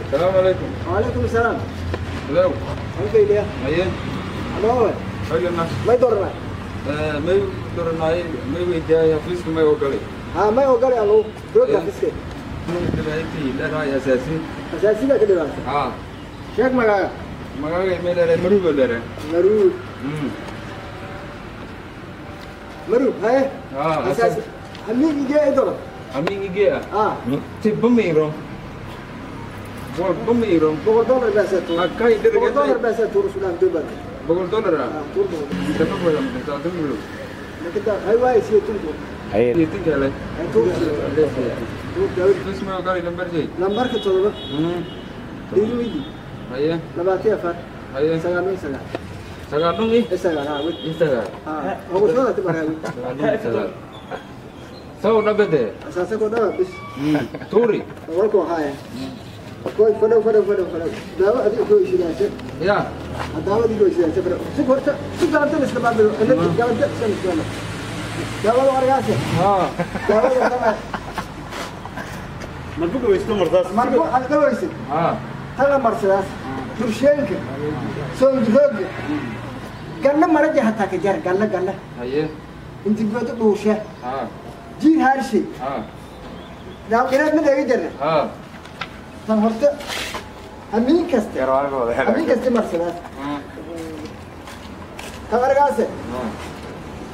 السلام عليكم. وعليكم السلام. لو كيف haye. Hello. Haylana. May doornay? May doornay, may weydiiyay xafiiska may ogolay. Ha, may ogolay anu doorka xafiiska. Dhibaatay leedahay asaasi. Asaasiga ka dhibaatay. Ha. Sheeg magaaga. Magaaga may leedahay Maruub leedahay. Maruub. Maruub haye. Ha, asaasi. Amin igee idoro. Amin igee ah. Ha. Tibba miiro. Walba miiro. $100 baa tuur. Akay dirga. $100 baa tuur sulaan dubar. $100 ah. Tuur boqol. Dama boqol ma taado milo. Makita hay waay si tuur boqol. Haye. Tinka kale. Tuur. Tuur Daawud. Isma ogolay lambar jey. Lambarka 7. Dhiigi. Haye. 24. Haye. 99. 99. 9 ha wid. 9. Ha. Ugu soo laabtay baraa wid. 99. Saw nabade. Asaasa ko dhaba bis. Tuuri. Warku haya. Koy fadhow fadhow fadhow fadhow. Daawo adiga ku ishidaashe. Ya. Daawo adiga ku ishidaashe fadhow. Si horta si galanta isla baabilo. Inta galanta san isla. Daawada argaashe. Ha. Daawada tama. Marbu weysto martaas. Marbu aad weysid. Ha. Tala marsadaas. Tursheenka. Soonjirooga. Galla maraja hataa ka jar galla galla. Haye. Inta go'do dhuusha. Ha. Jiir harshay. Ha. Daaw qiraad ma dhaga jarna. Ha. Tan horta amiin kasta. Amiin kasta marsadaas. Tan argaase.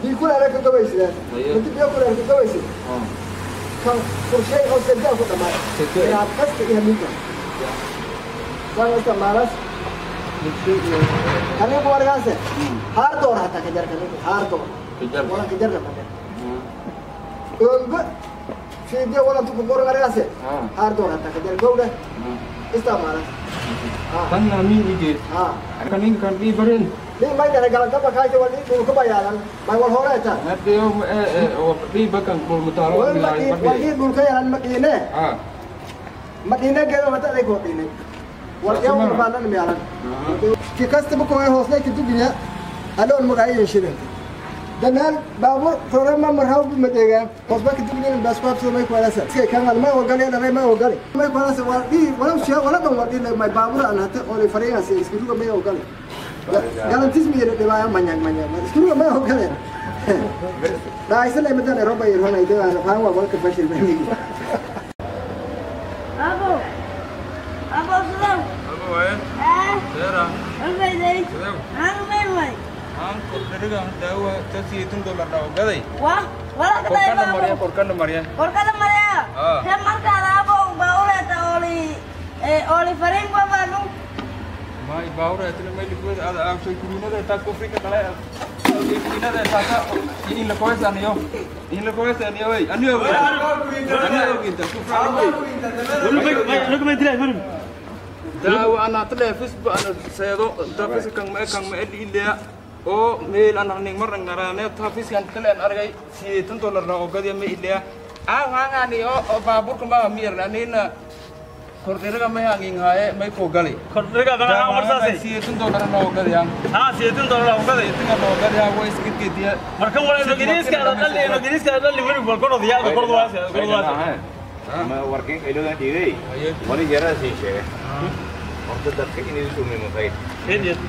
Bii kula ka gabaysidaas. Inta biyo kula ka gabaysid. Kan qorshay oo saddex ku dhamaay. Qiraad kasta iyo amiin kasta. Tan isticmaalas. Kani ku argaase. Haar door hataa ka jar kani haar door. Wala ka jarna ma. Oomba fiidiyo wala ku qoran argaase. Haar door hataa ka jar gowda. Isticmaalas. Tan amiin ige. Ha. Kanin kan bi baren. Ni may dara galanta ba kaay wal ni ku bayaalan. May wal hore ta. Hadii oo bi bakan kul mutaalo wal ni dhulka yaalan ma qiine. Ha. Ma qiine geedo mata ay ko qiine. Wal yow baanan ma yaalan. Ki kasta bu ko hoosna ki duginya aloon magaay shidan. Danaal baabuur program marhaw bu madeega. Hoosba ki duginya bas ku absoo may ku alasa. Iska kan ma ogalay la ma ogalay. May ku alasa wal di wala shay wala dhan wal di may baabuur aan hata oo fariin si iska duga may ogalay. Galantis mi yere dhibaya manyang manyang. Iska duga may ogalay. Daaysan ay madan Europa yar hona idoo aan faan waa walka fashil bani. Abo. Abo salam. Abo waay. Ah. Seera. Albayday. Salam. Aan may way. Aan kordhiga daawo tasi $10 dhaw gaday. Wah, wala ka tayo Korkana mariya, korkana mariya. Korkana mariya. Ah. He marka abo baawreta oli oli farin ba banu. May baawreta may liquid ada akshay kurinada ta kufri ka talay. Kurinada ta ka in la koesa aniyo. In la koesa aniyo way. Aniyo way. Aniyo ginta kufra. Look ma dilay marum. Daawo ana taleefis ba ana seedo tafis kan ma ilaa oo meel aan arnig mar ngarane tafiskan talen argay $80 oo gadiya ma ilaa aan haangani oo baabuurka ma miir anina kordhiraga ma hangin haaye may ko galay Kordhiga baa aan marsaasay. $80 oo gadiya. Ha $80 oo gaday. $80 oo gadiya way iska gediya. Markan wala ingiriiska dhalli ingiriiska dhalli wali wal korod yaa korod waas korod waas. Ma warkin iloodan dhigay. Wali yara sii sheegay. Horta dadka inay isu mimaqay.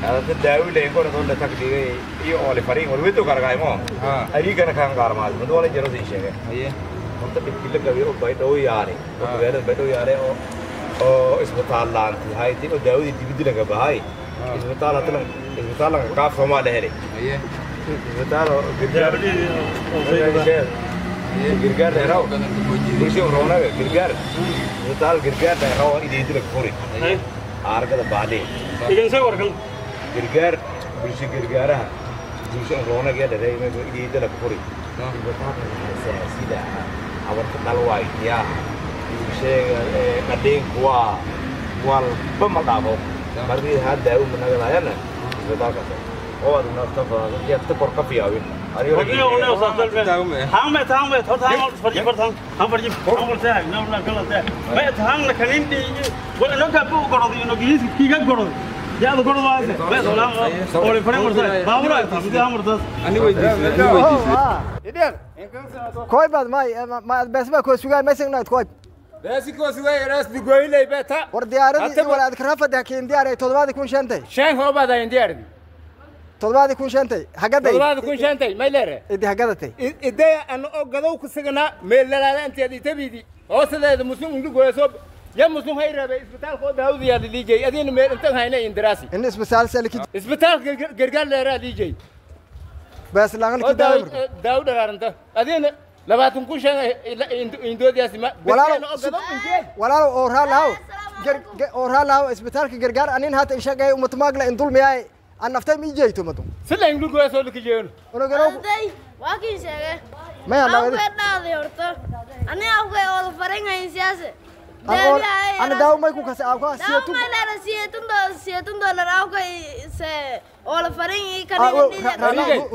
Hada daawo leeyahay korod oo la tag dhigay iyo oo la fariin wal wedo kargaaymo. Adigana kan gaarmaad mid wala yara sii sheegay. Horta dhibkii la qabay oo baydhow yaare. Oo magaalada baydhow yaare oo isbitaal laanti hayti oo daawadii dibadda laga bahay. Isbitaal hatan isbitaal laga qaaf Soomaaliya helay. Isbitaal oo gargaar gargaar dheeraw. Bulshada roonaga gargaar. Isbitaal gargaar dheeraw idii dila furi. Argada baale. Igan soo warkan. Gargaar bulshada gargaaraha. Bulshada roonaga dheeray ma idii dila furi. Isbitaalka sida abarta dalwaay yaa. Sheega qadeen kuwa walba ma dhaafo. Markii hadda daawo ma naga laayana isbitaalkaas. Oo aad nafta faado iyo ta kor ka fiyaawin. Koy baad may ma besba ko sugay ma sugnayd koy. Beesikoosiwayaraas digoyley beta. War diyaaradii wala aad karafada keen diyaaray 7,000 shan hoobada in diyaaradii 7,000 hagaday 7,000 may leere idi hagadatay idee an oo gadow ku sigana meel lalaala inteed itabidi oo sideeda muslim undu goyso ya muslim hay rabe isbitaalka oo daawdiya liijay adina meel intan hayna indiraasi in isbitaal saliki isbitaalka gargaar leeraa liijay bas laagan ki daaw daaw dharaaranta adina 25 indoodiyaasi ma walaalo oo raalaw oo raalaw isbitaalka gargaar anin haata in shaqay ummad maagla in dulmiyay an naftay mi jeeyto madu sida in lugu soo liki jeeyno ono garo arday waa kii sheegay ma ya lawadi dhaaday horta ani awgay oo faringayn siyaase ana daaw may ku kasa awka siyeetu daaw may leera $80 awgay se oo la farin ii kanina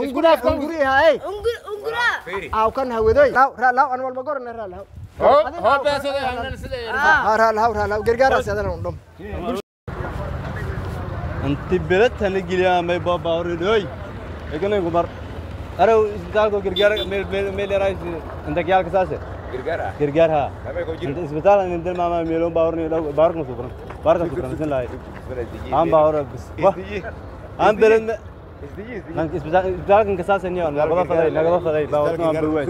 unguraaf unguri hay ungura awkan hawedoy raalaw an walba gorna raalaw ho beesada hanal sida ha raalaw raalaw gargaar asadan undhum anti belatana geliyaa may baabaaridooy eganay gumar arow isbitaalka gargaar meel meel meel yarays inta kiyaalka saase gargaar ah gargaar ha kamay ko jiro isbitaal in inta maama meelon baawrni baawrka subran baawrka subran sin laay aan baawr bas aan belan isbitaalkan kasaase niyo nagada faday nagada faday baawrka aan buway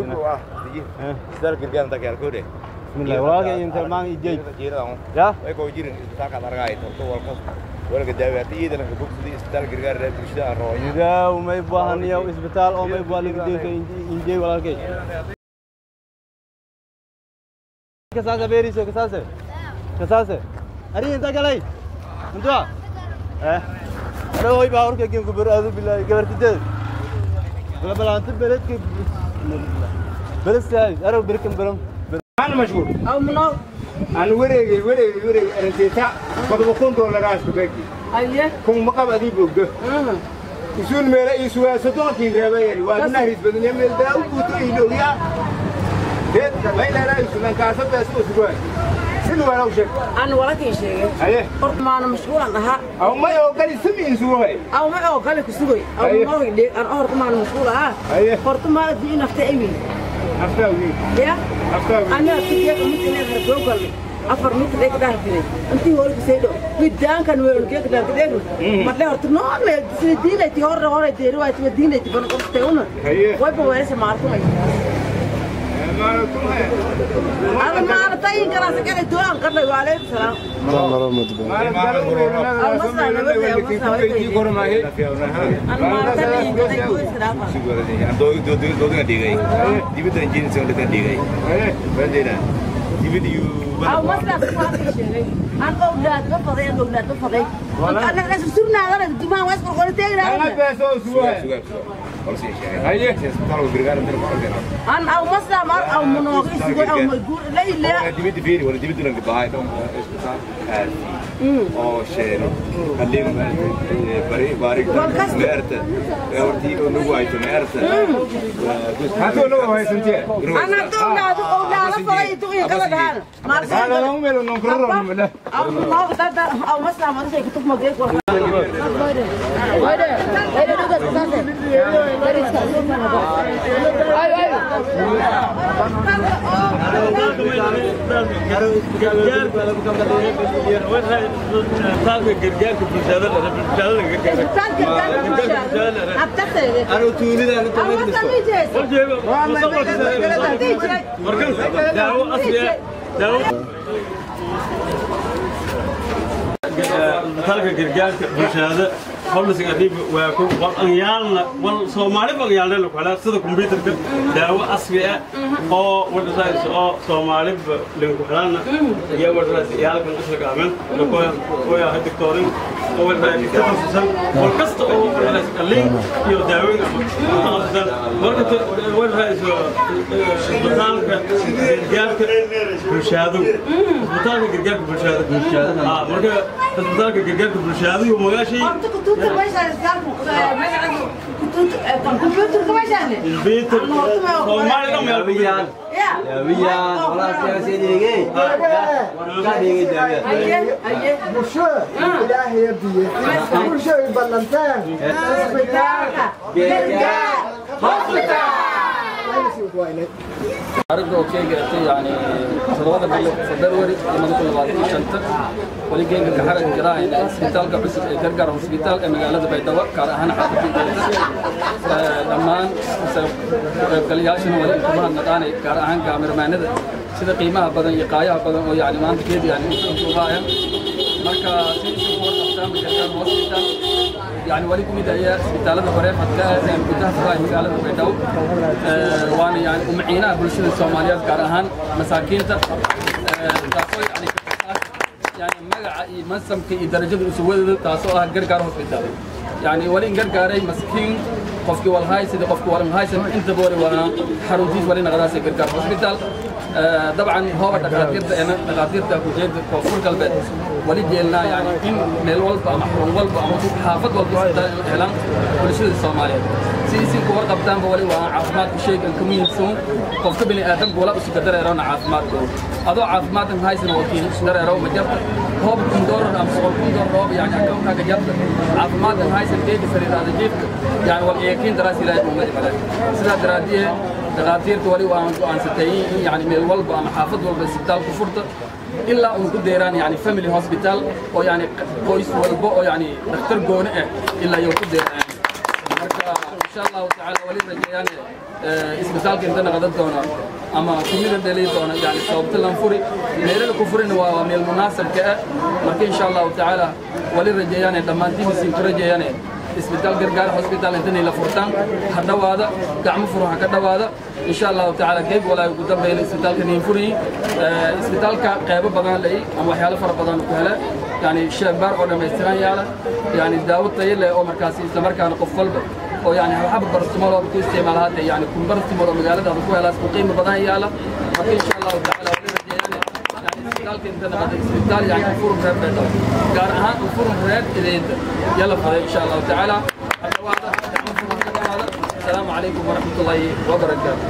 isbitaal gargaar inta kiyaalka hore bismillah walaaga inta maan ijay ya way ko jirin isbitaalka argay torto walqas walaga daawaati iidan ka bogsidii isbitaal gargaar reer bulshada aan rooyo daaw may baahaniyo isbitaal oo may baa laga deeyo injay walaalkay kasaase beeriso kasaase kasaase ari inta galay inta eh ara way baawrka geen ku bir aadu billahi gabartideed bala balaanta beledka beledka ara birkan biram أنا مشغول أو منو أنا وريجي وريجي وريجي أنا تيتا قد بكون $ كبيرتي أيه كون مقام أدي بوجه يسون ملا يسوى صدق كين ربايري وأنا هريس بدنيا مل داو بوتو إيلويا ده ما إلى لا يسون أنا كاسب بس أسبوع شنو ولا وشك أنا ولا كين شيء أيه ما أنا مشغول عنها أو ما يوكل سمي يسوى أو ما يوكل كسوي أو ما يدي أنا أهرت ما أنا مشغول ها أيه أهرت ما دي نفتئ أفتاوي يا أفتاوي أنا كنت ممكن أغرب جوجل أفر مثل إيه كده هتري أنتي هو اللي سيدو قدام كان وين كده كده كده ما تلاقي هرت نوع ما دينا تهور هور تهروا تدينا تبنا قفتونا وين بوارث ما عرفوا أنا ما أعرف تين كلاس كده دوام قبل وعليه السلام. أو مثلا أنا أولاد بفضي أنا أولاد بفضي أنا لازم سرنا أنا دماء واسكر قريتين أنا أنا أو مثلا مر أو مناقص أو مجبور لا لا دبيت فيري ولا دبيت لك باي أو شيء خليهم بري بارك ميرت أورتي ونوعي ميرت هاتوا نوعي سنتي أنا تقول لا تقول لا فضي تقول كذا هذا هذا لا ميلو نكرر ولا أو أو مثلا ما تشي كتب مجيك ولا Talka gargaarka bulshada public adib waa ku wal wal Soomaali baqyaalna la kala sida computerka daawo asri ah oo wadays oo Soomaali linku xalana iyo wadays yaalkan isla gaamen oo yaa doctorin oo wadays takhasusan wal kasta oo wadays qalin iyo daawooyin takhasusan marka wadays isbitaalka gargaarka bulshadu isbitaalka gargaarka bulshada marka isbitaalka gargaarka bulshadu iyo magaashii أرجو كي يعني 7 February 2025 wali geenka ka xaran jiraa isbitaalka cusub ee Gargaar Hospital ee magaalada Baydhabo gaar ahaan xaafadda dhammaan qaybgalayaashana wali kuma hadnaqaanay gaar ahaan kaamirmaanada sida qiimaha badan iyo qaayaha badan oo yani maanta keed yani intuu haaya marka si isugu warqabtaan Gargaar Hospital yani wali kumid ayaa isbitaalada bareefadka ee gudaha furay magaalada Baydhabo waana yani umciinaha bulshada Soomaaliyeed gaar ahaan masaakiinta taasoo yani magaca iyo mansamka iyo darajada usuwadada taasoo ah Gargaar Hospital yani wali in gargaaray maskiin qofkii wal haysid qofkii wal haysan inta boori waa xaruntiis wali naqdaas Gargaar Hospital dabcan hooba dhaqaatiirta ku jeeda koonfur galbeed wali jeelnaa yani in meel walba ama xarun walba ama xaafad walba isbitaal in helaan bulshada Soomaaliyeed si isin ku warqabtaanba wali waa caafimaadku shaygan ka muhiimsan qofka bini aadamku wala isu dareerona caafimaadkooda adoo caafimaadkan haysan wakiin dareero ma jarta hoob kun doolar ama 100,000 doolar hoob yani akoonkaaga jarta caafimaadkan haysan geedi sariiraada jiifka yani wal iyakiin daraas ilaahay uu madi male sidaa daraadiye dhaqaatiirta wali waa go'aansatay in yani meel walba ama xaafad walba isbitaal ku furta ilaa uu ku deeraan yani family hospital oo yani qoys walba oo yani dhakhtar gooni ah ilaa iyo ku deeraan marka insha Allah ta'ala wali rajayaan isbitaalka inta naqadan doona ama kumida dhalay doona yani sababta lan furi meelaha ku furin waa meel munaasab ka ah marka insha Allah ta'ala wali rajayaan dhammaantiin siin ku rajayaan isbitaal Gargaar Hospital inta la furtaan ha dhawaada gacmo furan ka dhawaada insha Allah ta'ala geeb walaa ugu dambeeyay isbitaalka niin furi isbitaalka qaybo badan leh ama waxyaalo fara badan ku hela yani sheebar oo dhameystiran yaala yani daawo tayo leh oo markaas isla markaana qof walba oo yani hab barastimol oo ku isticmaal hadda yani kun barastimol oo magaalada ku helaas ku qiimo badan yaala marka insha Allah ta'ala wali rajayaan yani isbitaalka inta naqada isbitaal yani furun reer Baydhabo gaar ahaan furun reer Ideeda yalla faray insha Allah ta'ala dhawaada السلام عليكم ورحمة الله وبركاته.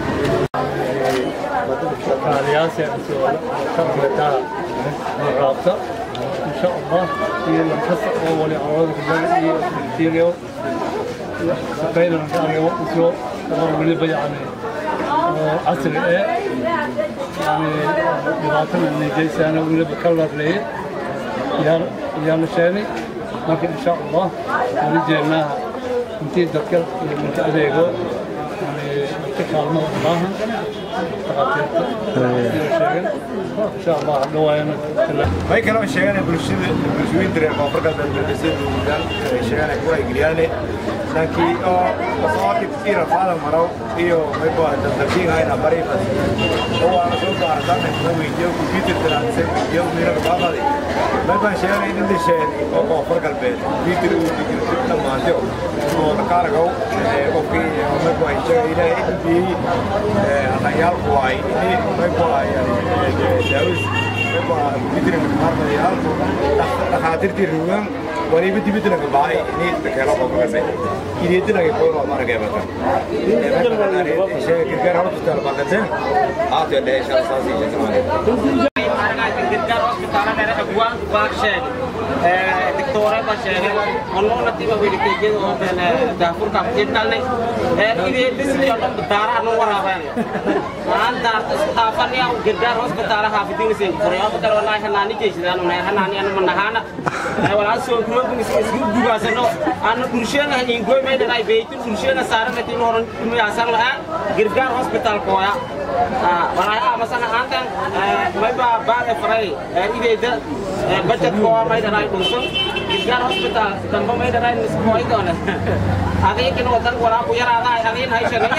إن شاء الله في الحصة أول عروض البكتيريا سقينا يعني عصر إيه يعني بغاتنا إن جيس أنا ولا بكرر ليه يا نشاني لكن إن شاء الله ونجيناها انتي تذكر من أديكو يعني تكالمة معها إن شاء الله لو أنا ما يكلم الشيء bulshada reer koonfur galbeed berbesay guudaan sheegana ku ay galiyaane laakiin oo soo dhib ira faada maro iyo may baa dadkiin hayna bari bas oo aan soo gaartan ma weydiyo computer transfer weydiyo mira baabadi may baa sheegana in la sheegay oo koonfur galbeed computer uu digirto dhamaanto oo dhaqaalaha qofkii may baa sheegay ilaahay intii anayaal ku ay in may baa daawis dhakhaatiirtii ruugan waliba dibadda laga baxay inay keeno qofka ideedda laga qooro ma aragay bata Gargaar Hospital baqateen aad iyo dheesha saasi Gargaar Hospital ana agwaan baaq sheeg doctora ba sheegay onnona tiba wiilkeeyada oo daafurka jeedkalnay ideedda sidii oo dhan daara anu waraabaan aan daarta isku dhaafaniya Gargaar Hospital xaafidin siin furay oo kale wallahi hanaani jeedaan unay hanaani anu manahana walaa soo kurogun isku dugaasano aan bulshada in goymeeda ay beeytin bulshada saaran tin horan kumiyaasan la Gargaar Hospital kooya wallahi ama sana aantan may ba baad furay ideedda budget koo may dhanay dhulsan Gargaar Hospital dambe may dhanay nisbooy doona adiga wadan walaa ku yaraadaa adiin hay sheegay.